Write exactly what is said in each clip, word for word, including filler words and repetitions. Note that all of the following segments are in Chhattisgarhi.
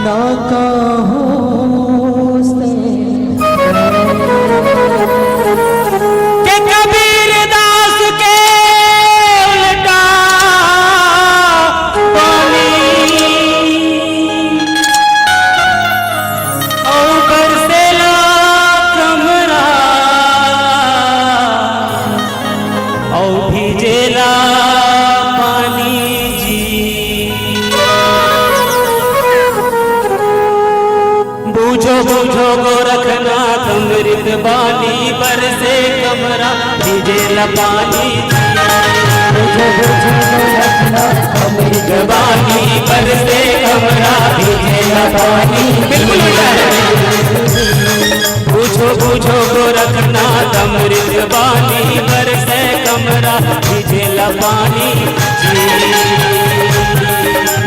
न कहूँ से के कबीर दास के उल्टा पानी अउ बरसेला कमरा अउ भीजेला पानी जी। बूझो बूझो गोरखनाथ अमृत बानी बरसे कमरा भीजेला पानी जी। बूझो बूझो गोरखनाथ अमृत बानी बरसे कमरा भीजेला पानी। बिल्कुल उल्टा है। बूझो बूझो गोरखनाथ अमृत बानी बरसे कमरा भीजेला पानी जी।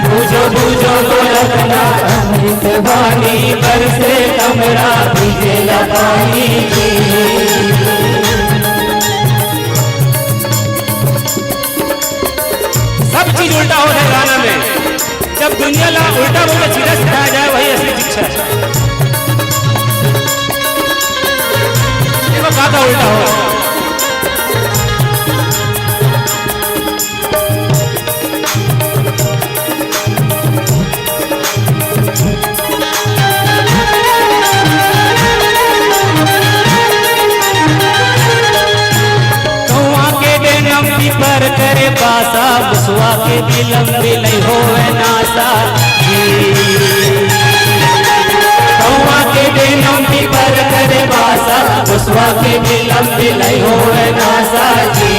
बूझो बूझो गोरखनाथ अमृत बानी बरसे कमरा भीजेला पानी जी। सब चीज उल्टा होथे गाना में। जब दुनिया ला उल्टा बोल के सीधा सिखाया जाए, वही असली शिक्षा है। देखो, का का उल्टा हो। कौआ के डेंगम पीपर करे बासा, मुसवा के बिलम बिलई होवे नासा। कौआ के डेंगम पीपर करे बासा, मुसवा के बिलम बिलई होवे नासा जी।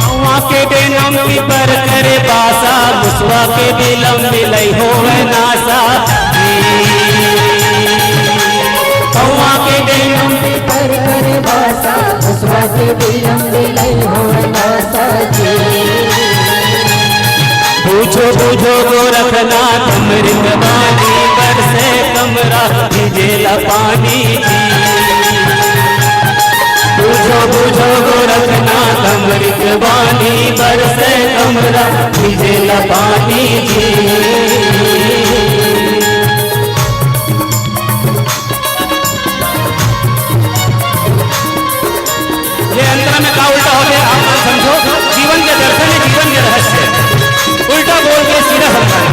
कौआ के डेंगम पीपर करे बासा, मुसवा के बिलम बिलई होवे नासा। कौआ के डेंगम पीपर करे बासा, मुसवा के बिलम बिलई होवे नासा जी। बूझो बूझो गोरखनाथ अमृत बानी बरसे कमरा भीजेला पानी जी। बूझो बूझो गोरखनाथ अमृत बानी बरसे कमरा भीजेला पानी जी। ये अंतरा में का उल्टा होथे, आप मन समझो। जीवन के दर्शन है, जीवन के रहस्य। उल्टा बोल के सीधा समझाना।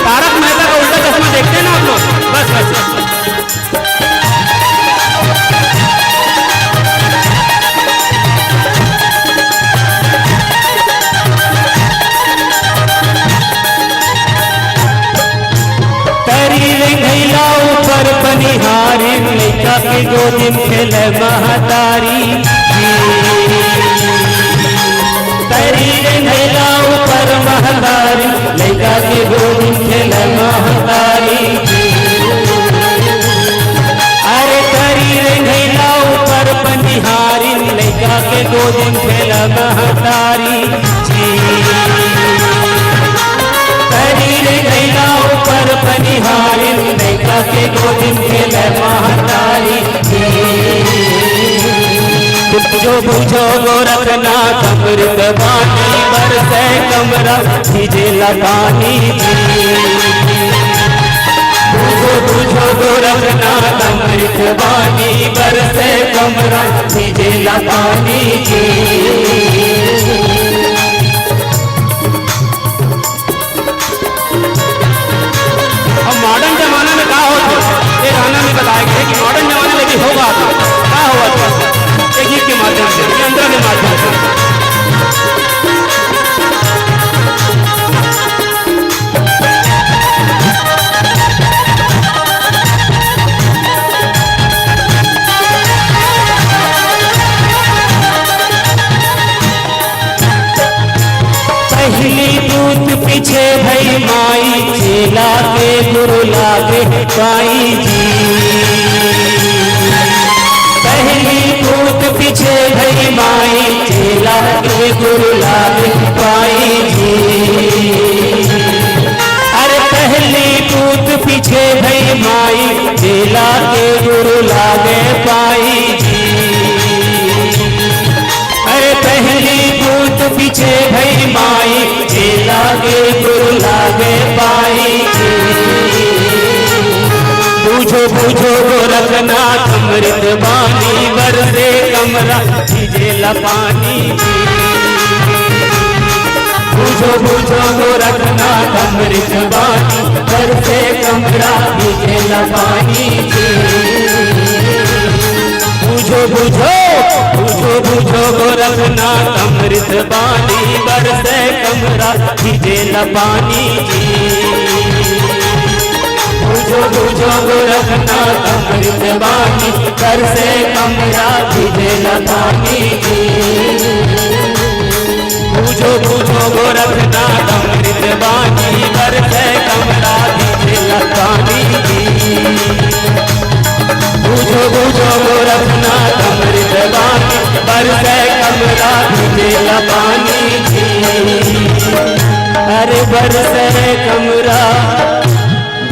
तारक मेहता का उल्टा चश्मा देखते हैं ना आप लोग, बस बस। तरी रेंगइला ऊपर पनिहारी, लइका के गोदी म खेले महतारी। तरी रेंगइला ऊपर महतारी, लइका के गोदी म खेले महतारी। अरे तरी रेंगइला ऊपर पनिहारी, लइका के गोदी म खेले महतारी। तरी रेंगइला ऊपर पनिहारी, लइका के गोदी म खेले महतारी। बूझो बूझो गोरखनाथ अमृत बानी बरसे कमरा भीजेला पानी जी। बूझो बूझो गोरखनाथ अमृत बानी बरसे कमरा भीजेला पानी जी। अब मॉडर्न जमाना में का होत हे, ये गाना में बताया गया है कि मॉडर्न जमाना में भी होगा, का होगा, ये गीत के माध्यम से, ये अंतरा के माध्यम से। पहली दूत पीछे भई माई, चेला के गुरु लागे पाई जी। पहली दूत पीछे भई माई, चेला के गुरु लागे पाई जी। अरे पहली दूत पीछे भई माई, चेला के गुरु लागे पाई जी। अरे पीछे भई माई, चेला के गुरु लागे पाई। बूझो बूझो गोरखनाथ अमृत बानी, बरसे कमरा भीजेला पानी। बूझो बूझो गोरखनाथ अमृत बानी, बरसे कमरा भीजेला पानी। बूझो बूझो, बूझो बूझो गोरखनाथ अमृत बानी, बरसे कमरा भीजेला पानी। बूझो बूझो गोरखनाथ अमृत बानी, बरसे कमरा भीजेला पानी। बूझो बूझो गोरखनाथ अमृत बानी, बरसे कमरा भीजेला पानी। बूझो बूझो गोरखनाथ अमृत बानी, बरसे कमरा भीजेला पानी। अरे बरसे कमरा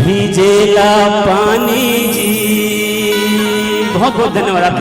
भीजेला पानी जी। बहुत बहुत धन्यवाद आप।